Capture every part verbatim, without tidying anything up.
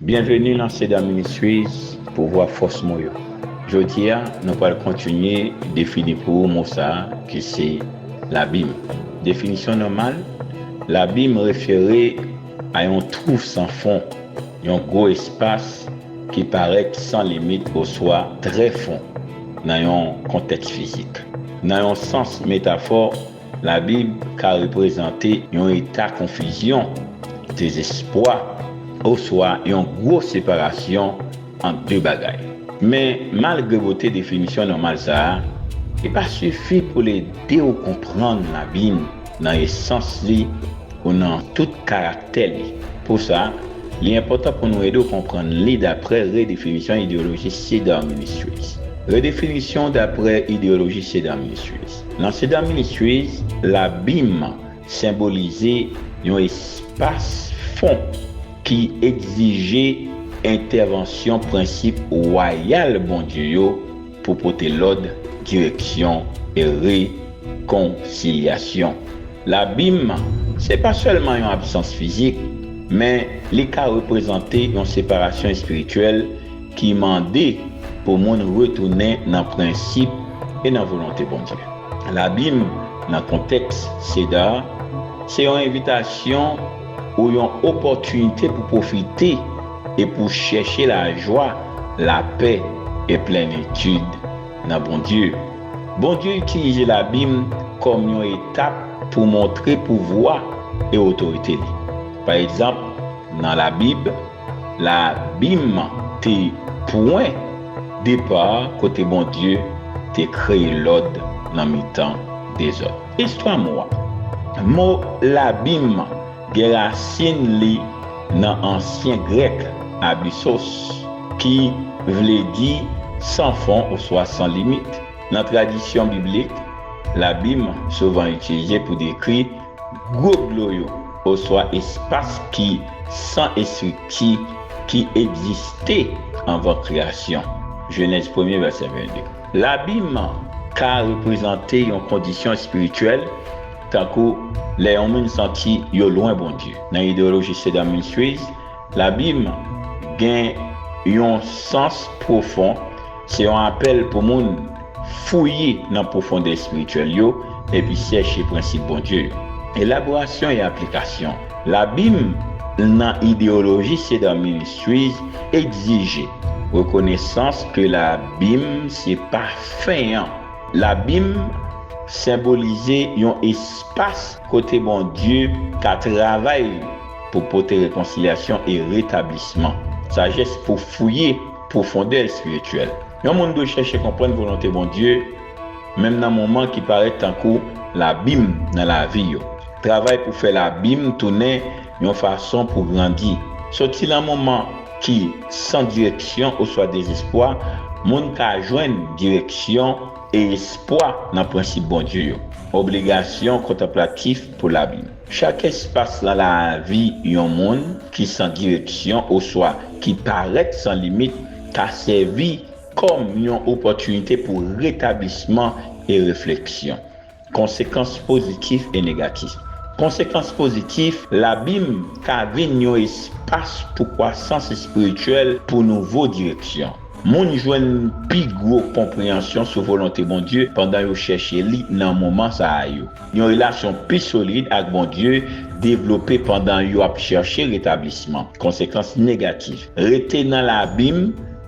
Byenveni nan Seda Ministries, Pouvwa Fòs Mo yo. Jodi a, nou pral kontinye defini pou ou mo sa a ki se labim. Definisyon nòmal, labim refere a yon twou san fon, yon gwo espas ki parèt san limit oswa trè fon nan yon kontèks fizik. Nan yon sans metafò, Labib ka reprezante yon eta konfizyon, dezespwa, oswa yon gwo separasyon ant de bagay. Men, malgre bote definisyon nòmal sa a, li pa sifi pou l ede w konprann labim nan esans li ou nan tout karaktè li. Pou sa, li enpòtan pou nou ede w konprann li dapre redefinisyon ideyoloji Cedar Ministries. Redefinisyon dapre ideyoloji Cedar Ministries. Nan Cedar Ministries, labim senbolize yon espas fon ki egzije entèvansyon prensip wayal Bondye yo pou pote lòd, direksyon e rekonsilyasyon. Labim, se pa sèlman yon absans fizik, men li ka reprezante yon separasyon espirityèl ki mande pou moun retounen nan prensip e nan volonte Bondye. Labim, nan kontèks Cedar, se yon envitasyon ou yon opòtinite pou pwofite e pou chèche lajwa, lapè e plenitid nan Bondye. Bondye itilize labim kòm yon etap pou montre pouvwa e otorite li. Pa egzanp, nan Labib, labim te pwen depa kote Bondye te kreye lòd nan mitan dezòd. Istwa mo a. Mo labim gen rasin li nan ansyen grèk abyssos, ki vle di san fon oswa san limit. Nan tradisyon biblik, labim souvan itilize pou dekri gwo dlo yo, oswa espas ki san estrikti ki egziste anvan kreyasyon. Jenèz premye, vèsè vennde. Labim ka reprezante yon kondisyon espirityèl, tankou lè yon moun santi yo lwen Bondye. Nan ideyoloji Cedar Ministries, labim gen yon sans pwofon, se yon apèl pou moun fouye nan pwofondè espirityèl yo epi chèche prensip Bondye yo. Elaborasyon e aplikasyon. Labim nan ideyoloji Cedar Ministries egzije rekonesans ke labim se pa fen an. Labim senbolize yon espas kote Bondye ka travay pou pote rekonsilyasyon e retablisman. Sajès pou fouye pwofondè espirityèl. Yon moun dwe chèche konprann volonte Bondye, menm nan moman ki parèt tankou labim nan lavi yo. Travay pou fè labim tounen yon fason pou grandi. Soti nan moman ki san direksyon oswa dezespwa, moun ka jwenn direksyon e espwa nan prensip Bondye yo. Obligasyon kontanplatif pou labim. Chak espas nan lavi yon moun ki san direksyon oswa ki parèt san limit ka sèvi kòm yon opòtinite pou retablisman e refleksyon. Konsekans pozitif e negatif. Konsekans pozitif, labim ka vin yon espas pou kwasans espirityèl, pou nouvo direksyon. Moun jwenn pi gwo konpreyansyon sou volonte Bondye pandan yo chèche li nan moman sa a yo. Yon relasyon pi solid ak Bondye devlope pandan yo ap chèche retablisman. Konsekans negatif, rete nan labim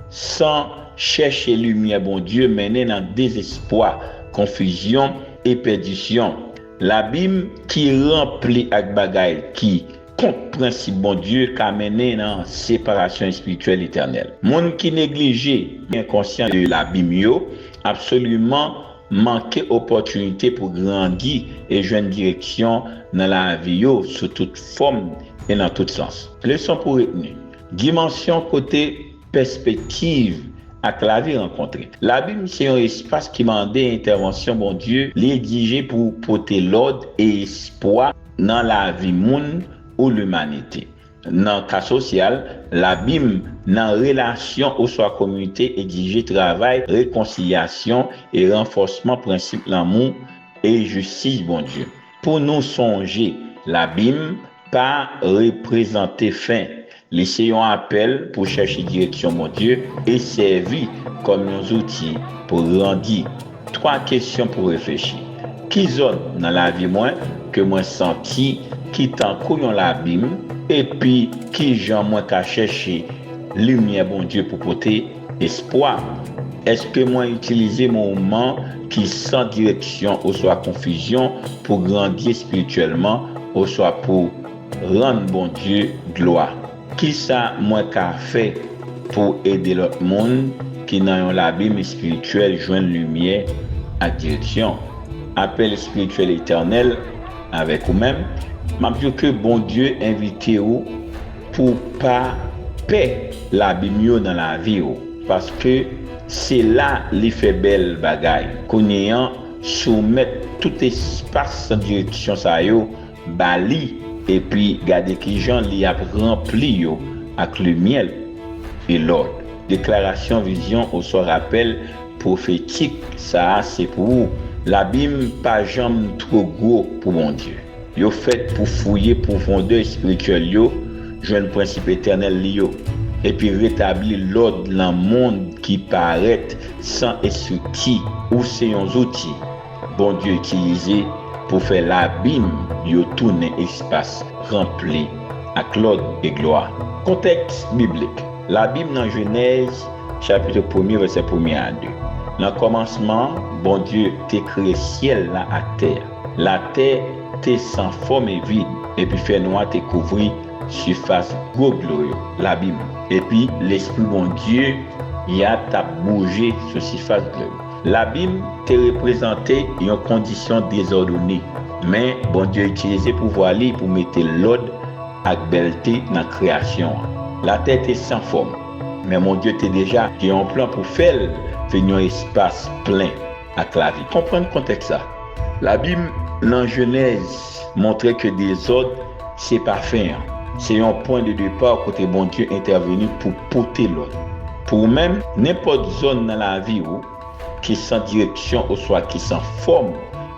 san chèche limyè Bondye mennen nan dezespwa, konfizyon e pèdisyon. Labim ki ranpli ak bagay ki kont prensip Bondye ka mennen nan separasyon espirityèl etènèl. Moun ki neglije, enkonsyan de labim yo, absoliman manke opòtinite pou grandi e jwenn direksyon nan lavi yo sou tout fòm e nan tout sans. Leson pou retni. Dimansyon kote pèspektiv ak lavi rankontre. Labim se yon espas ki mande entèvansyon Bondye, li egzije pou pote lòd e espwa nan lavi moun ou limanite. Nan ka sosyal, labim nan relasyon oswa kominote egzije travay, rekonsilyasyon e ranfòsman prensip lanmou e jistis Bondye. Pou nou sonje, labim pa reprezante fen, Li se yon apèl pou chèche direksyon Bondye e sèvi kòm yon zouti pou grandi. Twa kesyon pou reflechi. Ki zòn nan lavi mwen ke mwen santi ki tankou yon labim, epi ki jan mwen ka chèche limyè Bondye pou pote espwa? Èske mwen itilize moman ki san direksyon oswa konfizyon pou grandi espirityèlman oswa pou rann Bondye glwa? Kisa mwen ka fè pou ede lòt moun ki nan yon labim espirityèl jwenn limyè ak direksyon? Apèl espirityèl etènèl avèk ou menm. M ap di w ke Bondye envite w pou w pa pè labim yo nan lavi w, paske se la li fè bèl bagay. Kounye an, soumèt tout espas san direksyon sa yo ba li, epi gade kijan li ap ranpli yo ak limyè e lòd. Deklarasyon, vizyon oswa rapèl pwofetik sa a se pou ou. Labim pa janm twò gwo pou Bondye. Yo fèt pou fouye pwofondè espirityèl yo, jwenn prensip etènèl li yo, epi retabli lòd nan mond ki parèt san estrikti. Ou se yon zouti Bondye itilize pou fè labim yo tounen espas ranpli ak lòd e glwa. Kontèks biblik. Labim nan Jenèz, chapit premye, vèsè premye a de. Nan kòmansman, Bondye te kreye syèl la ak tè a. Latè te san fòm e vid, epi fènwa te kouvri sifas gwo dlo yo, labim. Epi Lespri Bondye a t ap bouje sou sifas dlo yo. Labim te reprezante yon kondisyon dezòdone, men Bondye itilize pouvwa li pou mete lòd ak bèlte nan kreyasyon an. Latè te san fòm, men Bondye te deja gen yon plan pou fè l vin yon espas plen ak lavi. Konprann kontèks la. Labim nan Jenèz montre ke dezòd se pa fen an. Se yon pwen de depa kote Bondye entèveni pou pote lòd. Pou ou menm, nenpòt zòn nan lavi w ki san direksyon oswa ki san fòm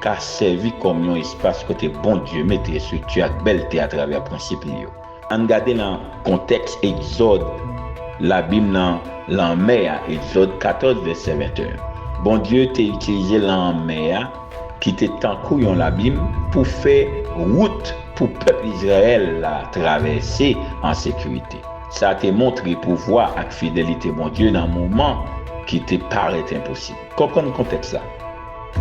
ka sèvi kòm yon espas kote Bondye mete estrikti ak bèlte atravè prensip li yo. Ann gade nan kontèks Egzòd, labim nan lanmè a, Egzòd katòz, vèsè venteyen. Bondye te itilize lanmè a, ki te tankou yon labim, pou fè wout pou pèp Izrayèl la travèse an sekirite. Sa te montre pouvwa ak fidelite Bondye nan moman ki te parèt enposib. Konprann kontèks la.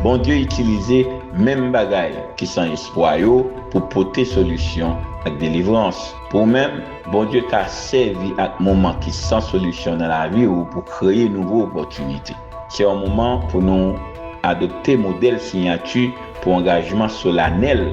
Bondye itilize menm bagay ki san espwa yo pou pote solisyon ak delivrans. Pou ou menm, Bondye ka sèvi ak moman ki san solisyon nan lavi w pou kreye nouvo opòtinite. Se yon moman pou nou adopte modèl siyati pou angajman solanèl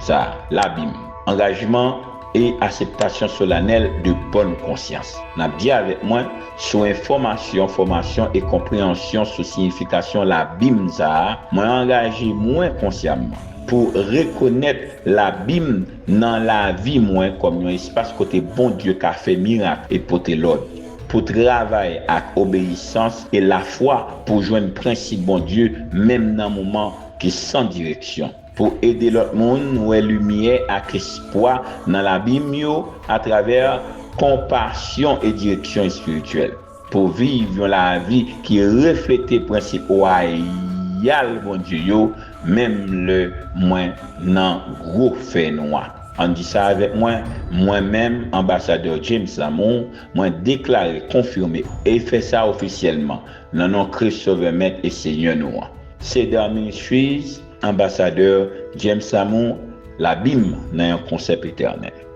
sa a, labim. Angajman e akseptasyon solanèl de bòn konsyans. N ap di avèk mwen, sou enfòmasyon, fòmasyon e konpreyansyon sou siyifikasyon labim sa a, mwen angaje mwen konsyamman pou rekonèt labim nan lavi mwen kòm yon espas kote Bondye ka fè mirak e pote lòd, pou travay ak obeyisans e lafwa pou jwenn prensip Bondye, menm nan moman ki san direksyon. Pou ede lòt moun wè limyè ak espwa nan labim yo atravè konpasyon e direksyon espirityèl. Pou viv yon lavi ki reflete prensip wayal Bondye yo, menm lè mwen nan gwo fènwa. Ann di sa avèk mwen, mwen menm, Anbasadè James Lamour, mwen deklare, konfime e fè sa ofisyèlman, nan non Kris Sovè, Mèt e Senyè nou an. Cedar Ministries, Anbasadè James Lamour, labim nan yon konsèp etènèl.